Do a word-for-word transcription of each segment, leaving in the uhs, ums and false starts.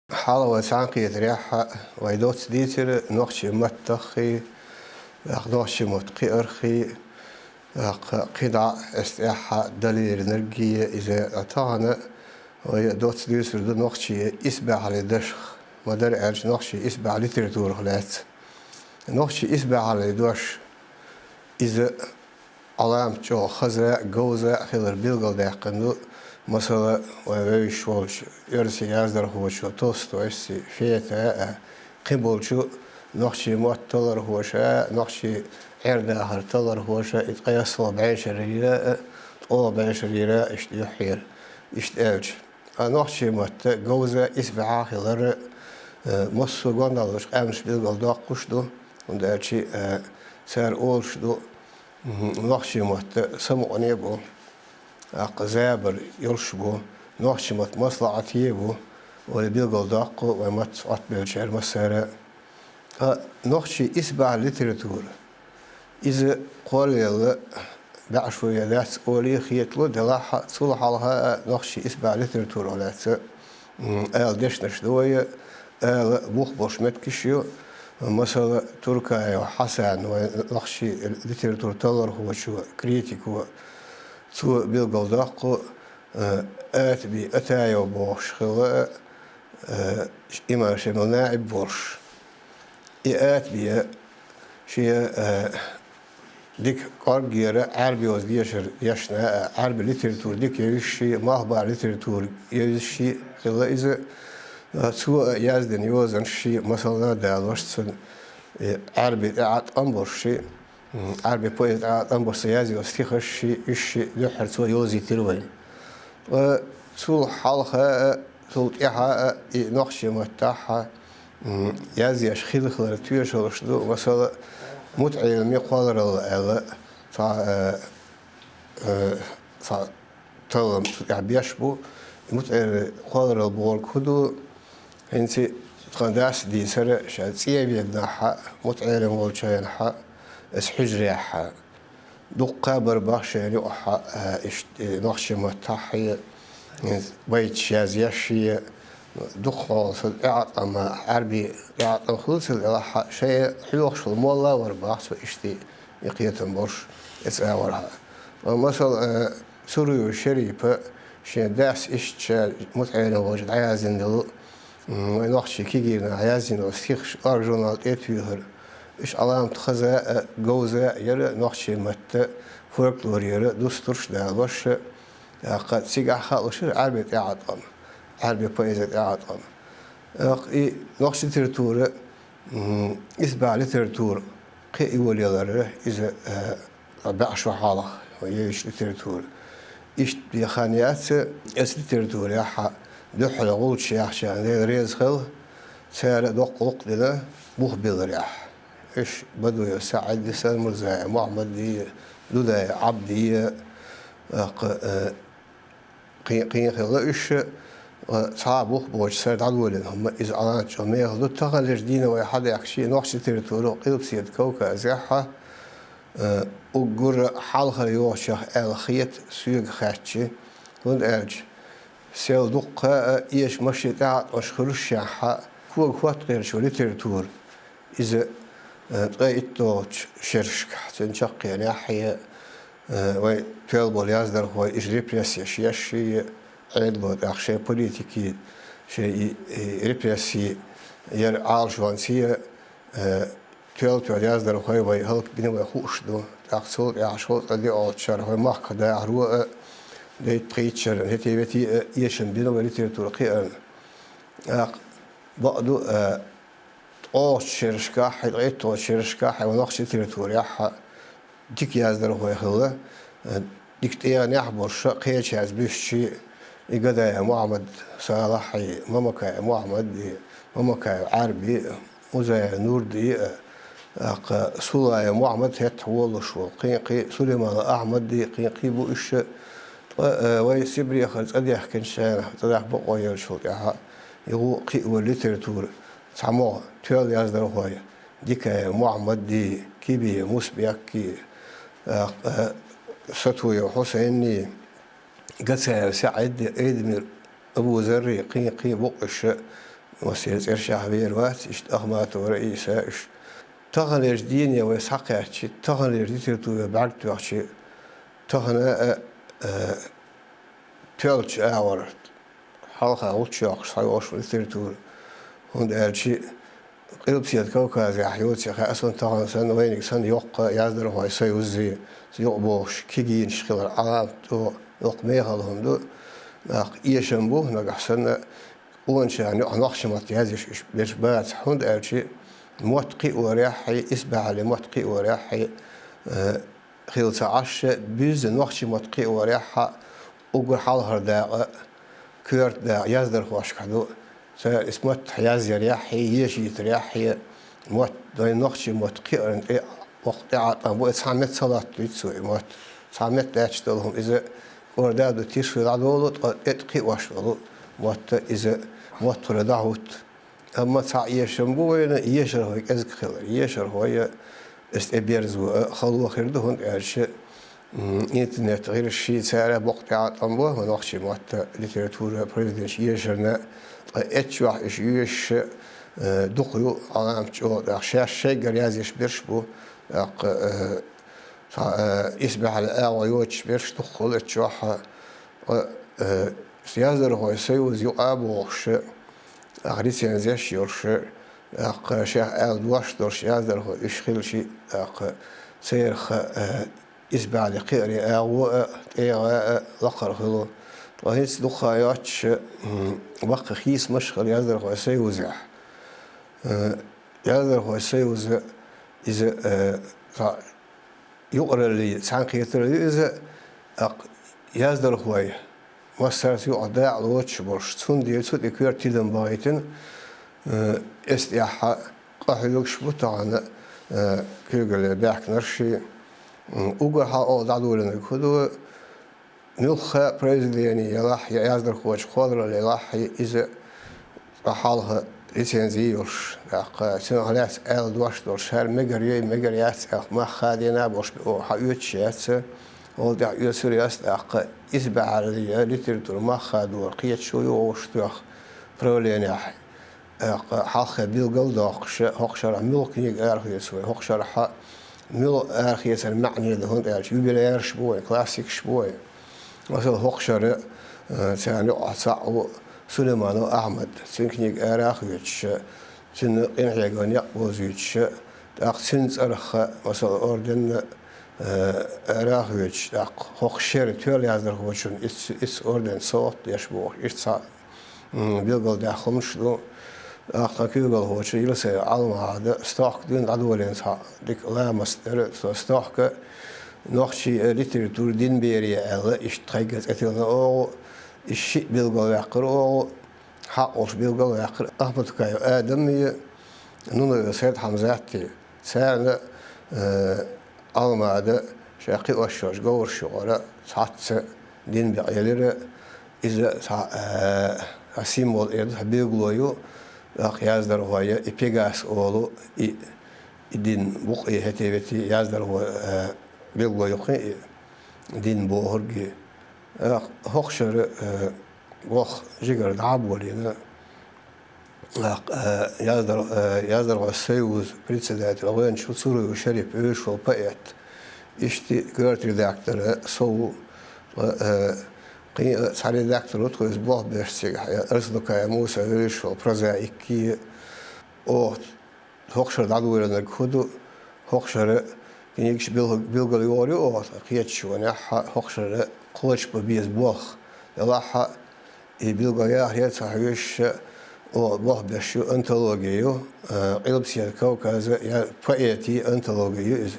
Хьалха вай цхьаьнакхетарехь вай доцца дийцира нохчийн маттаххий, нохчийн мотт кхиархий, кхидӀа эс тӀехьа далийринаргий иза. Тахана вай доцца дуьйцур ду нохчийн исбаьхьаллин дашах, ма-дарра аьлча, нохчийн исбаьхьаллин литературах лаьцна. Нохчийн исбаьхьаллин дош иза Ӏаламат чӀогӀа хаза а, говза а хилар билгалдаьккхина ду, масала, вай вевзаш волчу оьрсийн яздархочо Толстойс, Фета а, кхин болчу нохчийн мотт таллархоша а, нохчийн Ӏер-дахар таллархоша а, и ткъайоьсналгӀа бӀешарийра а, ткъолгӀа бӀешарийра а, иштта юьхьера, иштта аьлча. Ткъа нохчийн мотт говза а, исбаьхьа а хилар, э, массо а гондӀалош къаьмнаш билгалдоккхуш ду, хӀунда аьлча, э, цара олуш ду, Мгм. Нохчийн мотт самукъане а бу, тӀаккха забар йолуш а бу, нохчийн мотт маслаӀате а бу, олий билгалдоккху вайн маттаца Ӏоттабеллачара массара а. Ткъа нохчийн исбаьхьаллин литература, иза кхоллаелла бӀе шо я дац олий а хетало, делахь а, цул хьалха а нохчийн исбаьхьаллин литературах лаьцна м, ала дешнаш ду вай, ала бух болуш меттигаш ю. Масала, Туркаев Хьасан, вайн нохчийн литературан таллархочо, критико, цо билгалдоккху, э, Атаби Атаев бохуш хилла, э, имам Шемал наиб волуш. И Атаби шен, э, дика кӀорггера Ӏаьрбийн йоза дешар дешна а, Ӏаьрбийн литература дика евзаш а, малхбалера литература евзаш а хилла иза. Цо а яздина йозанаш а, масала, далош цунна, э, Ӏаьрбийн тӀеӀаткъам болуш а, м, Ӏаьрбийн поэзин тӀеӀаткъам болуш цо язйо стихаш а, уьш а дуьххьара цо йовзийтира вайна. Ткъа цул хьалха а, цул тӀаьхьа а и нохчийн маттахь а, м, язъеш хилла хилар тоьшаллаш ду, масала, МутаӀелиман кхолларалла аьлла, цхьа, э, э, цхьа таллам цу тӀехь беш бу. МутаӀелиман кхолларалла бохург хӀун ду? ХӀинца тхан дас дийцара, ша цӀен а веданахь а, МутаӀелим волчу хенахь а, аса хьуьжарехь а, дуккха а бара бах шайна юкъахь а, иштта, э, нохчийн маттахь а, э, байташ язъеш а, дукха хьолахь тӀеӀаткъам, Ӏаьрбийн тӀеӀаткъам хилла ца делахь а, шайн хьоьхуш волу молла а вара бах цо иштта и кхетам болуш, и цӀа а вархьа. Масала, э, Цуруев Шерипа шен дас иштта ша МутаӀелим волчу дӀаяздина долу, м, вайн нохчийн кегийрхой яздина долу стихаш «Орга» журнал тӀе а туьйхира. Уьш Ӏаламат хаза а, говза а яра нохчийн матта, фольклорера дустарш а далош а, тӀаккха цигахь хаалуш яра Ӏаьрбийн тӀеӀаткъам, Ӏаьрбийн поэзин тӀеӀаткъам. ТӀаккха и нохчийн литература, м, исбаьхьаллин литература кхин а йолаялар, иза, э, бӀе шо хьалха вай евзаш литература. Иштта бен хан яц, оцу литературехь а дуьххьара гӀулчаш яьхчарна Дела реза хила, цара доккха гӀуллакх дина бух билларехь. Уьш Бадуев СаӀид, Санмурзаев Мухьаммад, Дудаев Ӏабди, тӀаккха, э, кхин, кхин хилла уьш, э, цхьа а бух боцуш цара дӀадолийна хӀума, иза Ӏаланчо мехала ду. Таханлерчу дийнахь вай хьадаьхкича нохчийн литература Къилбаседа Кавказехь а, э, уггар а хьалхара йогӀучех аьлла хета соьга хаьттича, хӀунда аьлча сел дуккха а, эша машен тӀеӀаткъамаш хуьлушшехь а, кога хӀоттахь йолчу литература иза, э, ткъе итталгӀачу шерашкахь, цуьнан чаккхенехь а, э, вай тоьлла болу яздархой, уьш репрессеш еш а, Ӏедало тӀаккха шайн политикин, шайн и, и репрессийн яра Ӏалашонца а, э, тоьлла-тоьлла яздархой вай хӀаллакдина вай хууш ду. ТӀаккха цул тӀаьхьа шовзткъе диъолгӀачу шарахь вай махках дахаро а, дейтта-пхийтта шарахь хӀетий-ветий а эшам бина вай литература кхиарна. ТӀаккха бакъду, э, ткъолгӀачу шерашкахь, ткъе итталгӀачу шерашкахь вай нохчийн литературехь а дика яздархой хилла, дика тӀегӀанехь а болуш, кхечаьрца буьстича, и Гадаев Мухьаммад, Салахьи, Мамакаев Мухьаммади, Мамакаев Ӏаьрби, Музаев Нурди, тӀаккха Сулаев Мухьаммад хӀетахь волуш волу, кхин-кхин, Сулайманов Ахьмадди, кхин-кхин бу уьш. Ткъа, э, вай Сибрехара цӀа даьхкинчу хенахь, цӀа дахка бакъо еллачул тӀаьхьа, и гӀу кхин а вай литература цхьа могӀа тоьлла яздархой, Дикаев Мухьаммадди, Кибиев Мусбекки, тӀаккха, э, Сатуев Хьусайнни, Гацаев СаӀидди, Айдамир Абузарри, кхин-кхин бу уьш, Массеран цӀершахь вер вац, иштта Ахматова Раиса, уьш. Таханлерчу дийне вай схьакхаьччи, таханлерчу литературе бӀаьрг тоьхчи, тахана а, а, тоьллачу агӀор хьалха гӀулч йоккхуш схьайогӀуш литература. ХӀунда аьлча Къилбаседа Кавказехь йоций хаьа суна тахана санна, вайниг санна йоккха яздархойн союзий, юкъа бохуш, кегийнаш хилар Ӏаламат чӀогӀа йоккха мехала хӀума ду. ТӀаккха эшам бу, нагахь санна, къоначарна юкъахь нохчийн мотт язъеш уьш берш бац, хӀунда аьлча мотт кхиорехь, исбаьхьаллин мотт кхиорехь, э, хилла ца Ӏаш, буьззина нохчийн мотт кхиорехь, уггар хьалхара дакъа, коьрта дакъа яздархошкахь ду. Цара иза маттахь язъярехь, ешийтарехь, мотт, вайн нохчийн мотт кхиарна тӀе, воккха тӀеӀаткъам бу, и цхьа метта ца латтийта цо и мотт. Цхьа метта лаьтташ долу хӀума иза кӀорда а ду, тиша а дӀадолу, ткъа тӀе а кхиош долу мотт иза, мотт хуьлу дӀахӀутту. Амма цхьа эшам бу вайна, ешархой кӀезиг хилар. Ешархой, иза тӀе берзо а хало хир ду, хӀунда аьлча, м, интернет гӀирсашший, цара боккха тӀеӀаткъам бо вайн нохчийн мотт, литература произведенеш ешарна, ткъа эццахь уьш йоьшуш, э, дукха ю, Ӏаламат чӀогӀа, тӀаккха шаьш шайгара язъеш берш бу, тӀаккха, э, цхьа, э, исбаьхьаллин агӀо йоцуш берш дукха хуьлу эццахь, ткъа, э, яздархойн союз юкъа а бохуш, тӀаккха рецензеш а йолуш, тӀаккха шех аьлла дош долуш яздархой уьш хилча, тӀаккха церах, э, исбаьхьаллин кхиаран агӀо а, тӀегӀа а лакхара хуьлу. Ткъа хӀинца дукха хан йоццуш, м, баккхий хийцамаш а хилла яздархойн союзехь. Э, яздархойн союз иза, э, цхьа юкъараллин цхьаьнакхетар ю иза, тӀаккха яздархой массаьрца юкъахь дакъа лоцуш болуш, цундела цу тӀе коьрта тидам бахийтина, э, эс тӀехь къахьоьгуш бу тахана, э, куьйгалле баьхкинарш. М, уггар хьалха дӀадоладенарг хӀун ду, муьлхха произведени елахь, я яздархочун кхолларалла елахь, иза цкъа хьалха рецензи йолуш, тӀаккха цунах лаьцна аьлла дош долуш, хӀара мегар ю, мегар яц аьлла, мах хадийна а болуш, оха хьаоьцуш яц, хӀокхул тӀехь оьцур яц, тӀаккха исбаьхьаллин литература мах хадоран кхеташо ю вовшахтоьхна правленехь. ТӀаккха хьалххе билгал а доккхуш, хӀокху шарахь муьлха книга арахецо вай, хӀокху шарахь муьлха арахецар маьӀнера ду, хӀунда аьлча юбилярш бу вайн, классикаш бу вайн. Масала, хӀокху шарахь, э, царна юкъахь цхьаъ ву Сулайманов Ахьмад, цуьнан книга арахоьцуш, цуьнан къинхьегаман некъ бовзуьйтуш, тӀаккха цуьнан цӀарах, масала, орден, э, арахоьцуш, тӀаккха хӀокху шеран тоьлла яздархочунна итс-, итс орден совгӀат деш бохуш, иштта цхьа м, билгалдаьхна хӀуманаш ду. ТӀаккха тхан куьйгалхочо Елисеев Ӏалимахьмада стохка дуьйна дӀадолийна цхьа дика ламаст дара. Со стохка нохчийн литература динан бере аьлла, иштта тхайгара цӀе тиллина оха, и шиъ билгалваьккхира оха, хьакъ волуш билгалваьккхира Ахматукаев Адамий, Нунаев Сайд-Хьамзатий. Царна, э, Ӏалимахьмада шайн кхиош йолчу говрашна юкъара цхьацца динан бекъа елира. Иза цхьа, э, цхьа символ эр ду, цхьа билгало ю, тӀаккха яздархойн, и Пегас олу, и, и динан букъ, и хӀетте-ветте яздархойн, э, билгало ю кхин и динан бохург. ТӀаккха хӀокху шарахь, э, ваха жигара дӀа а болийна, тӀаккха, э, яздар-, э, яздархойн союзан председатель гӀоьнча ву Цуруев Шарип, вевзаш волу поэт. Иштта коьрта редактор со ву, ткъа, э, кхин а цхьа редактор ву тхуна иза болх беш цигахь, э, Арсанукаев Муса, вевзаш волу прозаик. Оха хӀокху шарахь дӀадолийнарг хӀун ду, хӀокху шарахь книгаш бил-, билгалйохур ю оха, кхеташонехь, хӀокху шарахь кхочуш бан беза болх делахь, и билгалъяхьа цхьа хьоьжуш, оха болх беш ю, антологи ю, э, Къилбаседа Кавказан я поэтийн антологи ю иза.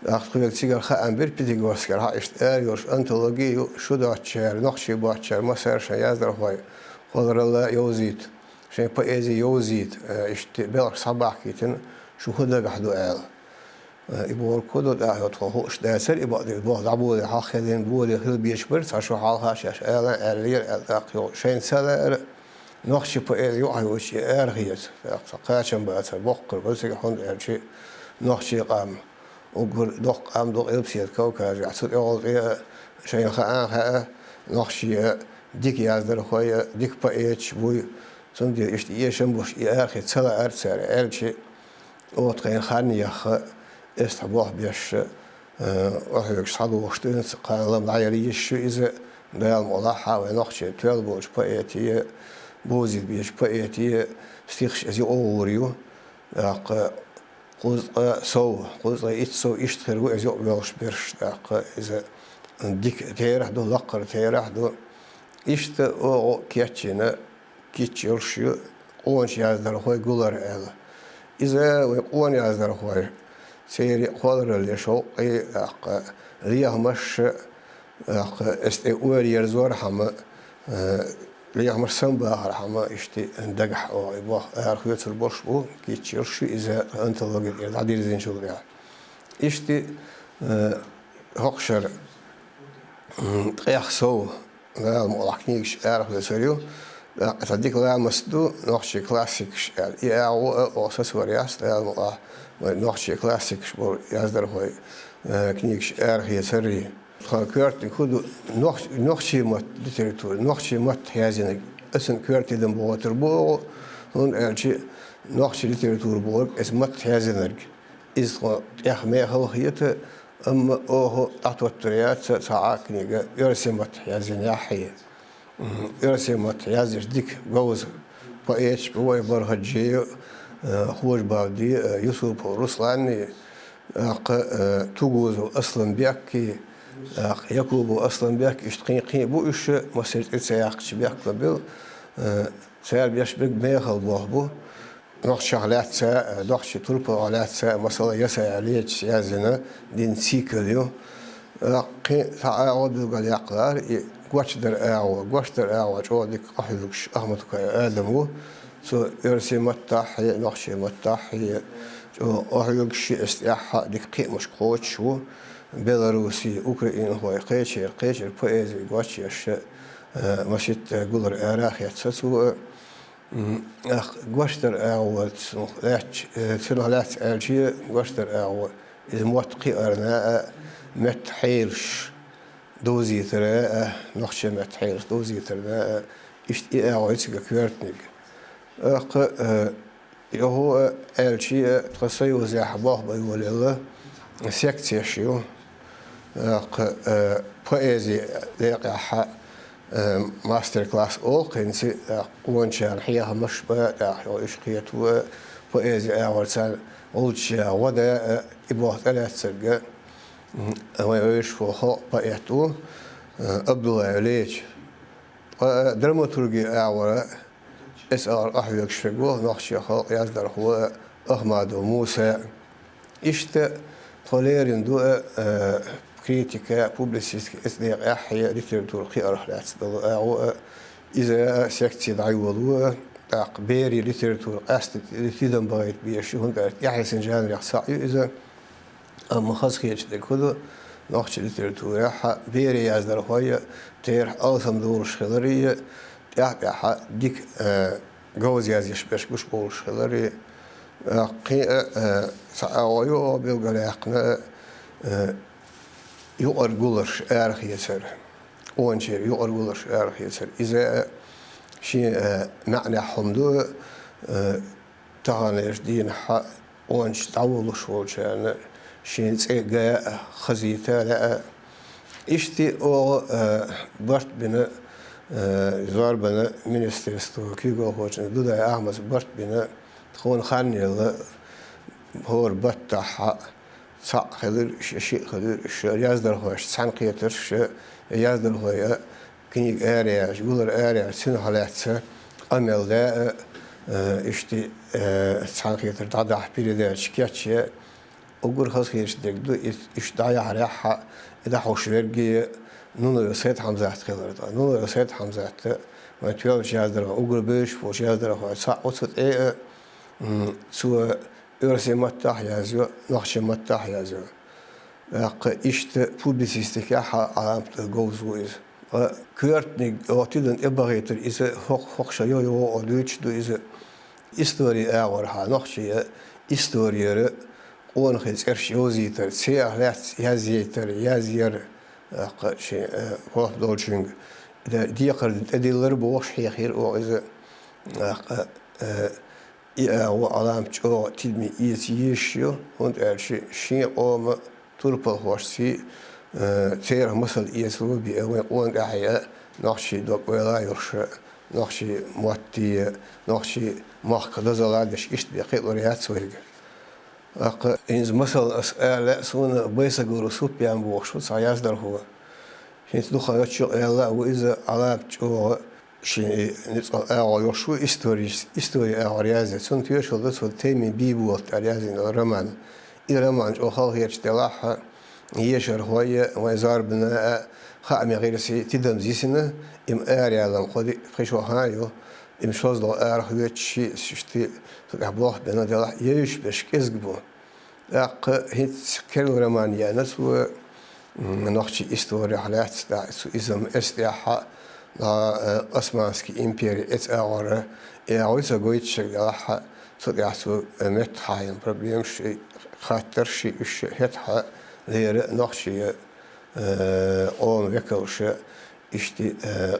ТӀаккха тхоьга цигара хаам бира Пятигорскехь иштта ара йолуш антологи ю, шу доцучара, нохчий боцучара, массара шайн яздархойн кхолларалла йовзийта, шайн поэзи йовзийта, э, иштта белхаш схьабахкийтина, шу хӀун дагахь ду аьлла. Э, и бохург хӀун ду, тӀаккха тхуна хууш дацара, и бакъдерг болх дӀаболий, хьалххе ден болий хила безаш бара, цхьа шо хьалха шаьш ала аьллера аьлла, тӀаккха йо-, шайна ца лаьара, нохчийн поэзи юкъахь йоцуш и арахеца, тӀаккха цхьа кхачам бацара, боккхар бара цигахь, хӀунда аьлча нохчийн къам уггар доккха къам ду Къилбаседа Кавказехь, цу тӀехула тӀе а шайна хаам хаьа, нохчий а дика яздархой а, дика поэташ буй, Цундела иштта эшам болуш и арахеца ца лаьара цара, аьлча, оха тхайна хан яхха, эс тхьа болх беш, э, охьоьгуш схьадогӀуш ду, хьан лам дӀаяла йиш ю иза, Дала мукъ лахь, вайн нохчийн тоьлла болчу поэте, бовзийта безачу поэте стихаш иза юкъа гӀур ю. ТӀаккха кхузткъа сов, кхузткъа итт сов иштта хир ву иза юкъабоьлхуш берш, тӀаккха иза дика терахь ду, лаккхара терахь ду. Иштта оха кечйина, кийча йолуш ю къоначу яздархойн гулар аьлла. Иза вайн къона яздархой, церан кхолларалле шовкъе, тӀаккха лехамаш, тӀаккха эс тӀе ойла ерзорхьама, э, лехамаш самабахархьама, иштта дагахь оха и болх арахоьцур болуш бу, кийча йолуш ю иза антологи тӀера дӀадирзинчул тӀаьхьа. Иштта, э, хӀокху шарахь, м, ткъех сов, Дала мукъ лахь, книгаш арахоьцур ю. ТӀаккха цхьа дика ламаст ду, нохчийн классикаш аьлла. И агӀо а оха сацор яц, Дала мукъ лахь, вайн нохчийн классикаш болу яздархойн, э, книгаш арахецарий. Тхан коьртаниг хӀун ду, нох-, нохчийн матта литература, нохчийн маттахь язйинарг. Аса коьрта тидам бохуьйтур бу оха, хӀунда аьлча нохчийн литература бохург иза маттахь язйинарг. Иза тхо тӀех мехала хета, амма оха дӀатоттур яц цхьа а книга оьрсийн маттахь язйинехь. Мгм. Оьрсийн маттахь язъеш дика говза поэташ бу вайн Бархаджиев, э, Хож-Бабди, э, Юсупов Русланни, тӀаккха, э, Тугузов Асланбекки, тӀаккха Якубов Асланбек, иштта кхин-кхин а бу уьш, массерчу тӀе ца яьккхича бехк ма бу, э, цара беш берг мехала болх бу. Нохчех лаьцна, нохчийн турпалх лаьцна, масала, Ясай Ӏалечо язйина, дина цикл ю. Кхин цхьа агӀо билгалъяккха лаьара, и гочдар агӀо, гочдар агӀо чӀогӀа дика къахьоьгуш Ахматукаев Адам ву. Цо оьрсийн маттахь а, нохчийн маттахь а чӀогӀа къахьоьгуш, иза тӀехь а дика кхиамашка кхочуш ву. Белоруссин, украинхой кхечеран, кхечеран поэзи гочъеш, э, масийтта гулар ара а хетта цо. М, ах, гочдар агӀо цунах лаьцна, э, цунах лаьцна аьлча, гочдар агӀо иза мотт кхиарна а, меттан хьелаш довзийтарна а, нохчийн меттан хьелаш довзийтарна а, иштта и агӀо ю цига коьртаниг. Аккха, э, юха а аьлча а, тхан союзехь болх бан йолаелла секцеш ю. Кху, э, поэзи декъехь, э, мастер-класс олу кхинца, э, къоначарна хьехамаш бан, тӀаккха уьш кхето, э, поэзи агӀор царна гӀулчаш гӀо дан, э, и болх тӀелаьцнарг, м, вайн вевзаш волу халкъан поэт ву, э, Абдуллаев Леча. Ткъа, э, драматурги агӀора эцу агӀор къахьоьгуш верг ву нохчийн халкъан яздархо Ахмадов Муса. Иштта тхо лерина ду, э, критика, публицистика эцу декъехь а, литература кхиарх лаьцна долу агӀо а, иза а секци дӀайолало, тӀаккха берийн литература къаьсттина тидам бахийта безаш ю, хӀунда аьлча тӀаьхье санна жанрех цхьаъ ю иза. Амма хазахеташ дерг хӀун ду, нохчийн литературехь а берийн яздархой а терахь алсам долуш хиларе а, тӀаьхь-тӀаьхьа дика, э, говза язъеш берш гуш болуш хиларе а, кхин а, э, цхьа агӀо ю оха билгалъяьккхина, э, юкъара гуларш арахецар, къоначеран юкъара гуларш арахецар. Иза а шен, э, маьӀнехь хӀума ду, э, таханлерчу дийнахь къоначу дӀаволуш волчарна шен цӀе ган а, хазийта а лаьа. Иштта оха, э, барт бина, э, зорбанан министерствон куьйгалхочун Дудай Ахьмада барт бина, тхуна хан елла, хӀора баттахь цхьаъ хилира уьш, шиъ хилира уьш, яздархошца цхьаьнакхетарш, яздархой а книга араяьлча, гулар араяьлча, цунах лаьцна къамел дан а, э, иштта, э, цхьаьнакхетар дӀадахьа, передача кечъян. Уггар хазахеташ дерг ду, и, иштта дӀаяхьарехь а, и дӀахьош верг а Нунаев Сайд-Хьамзат хилар. Нунаев Сайд-Хьамзат, вайн тоьллачу яздархойн, уггар бевзаш болчу яздархойн цхьаъ ву цу тӀе а, м, цо оьрсийн маттахь а язйо, нохчийн маттахь а язйо. ТӀаккха иштта публицистикехь а Ӏаламат говза ву иза. Ткъа коьртаниг оха тидам тӀе бахийтар иза хӀокху, хӀокху шарахь йо-, йо-, йо-, дуьйцуш ду иза. Историн агӀорхьа, нохчийн историяра къонахий цӀераш йовзийтар, царах лаьцна язъяйтар, язъяр, тӀаккха шен, э, хӀоттам долчуьнга де-, декхар тӀедиллар бохуш хьехийра оха иза. ТӀаккха, э, и агӀо Ӏаламат чӀоагӀа тидаме эца езаш ю, хӀунда аьлча шен къоман турпалхошций, э, церан масал эцаро бе, вайн къона тӀехьа а нохчий дог-ойла йолуш, нохчий моттий, нохчий махках дозалла деш иштта бен кхиалур яц вайга. ТӀаккха хӀинца масал ас ала лаьа, суна Байсагуров Супьян бохуш ву цхьа яздархо. ХӀинца дукха йоццуш аьлла а ву иза, Ӏаламат чӀоагӀа шен и ницкъан агӀор йолуш ву, историс-, истори агӀор язъе. Цунна тоьшалла ду цо «Тайми бий болат» аьлла язйина роман. И роман чӀогӀа халахеташ делахь а, ешархой а, вайн зорбана а, хаамийн гӀирсий тидамза йисина, и ма араяьлла-м кхо-диъ, пхи шо хан ю, и ма шозлагӀа арахоьцуш, иштта цу тӀехь болх бина делахь а, евзаш берш кӀезиг бу. ТӀаккха хӀинца керла роман яьнна цо, м, нохчийн историх лаьцна, тӀаккха цу иза-м эс тӀехь а, а, Османский импери эца агӀор, и агӀо ца гойтуш делахь а, цу тӀехь цо, э, меттахъхьа йина проблемаш, и хаттарш, и уьш хӀетахь а лерина нохчийн, э, къоман векалша, иштта, э,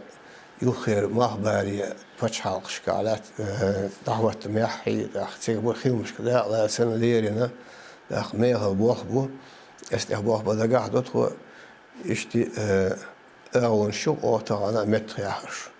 юххера малхбалера пачхьалкхашкахь лаьцна, э, дӀахӀоттамехь, тӀаккха цига бу хиламашка дакъа лацарна лерина, тӀаккха мехала болх бу, эс тӀехь болх бан дагахь а ду тхо, иштта, э, агӀонаш ю оха тахана меттахъяьхнарш.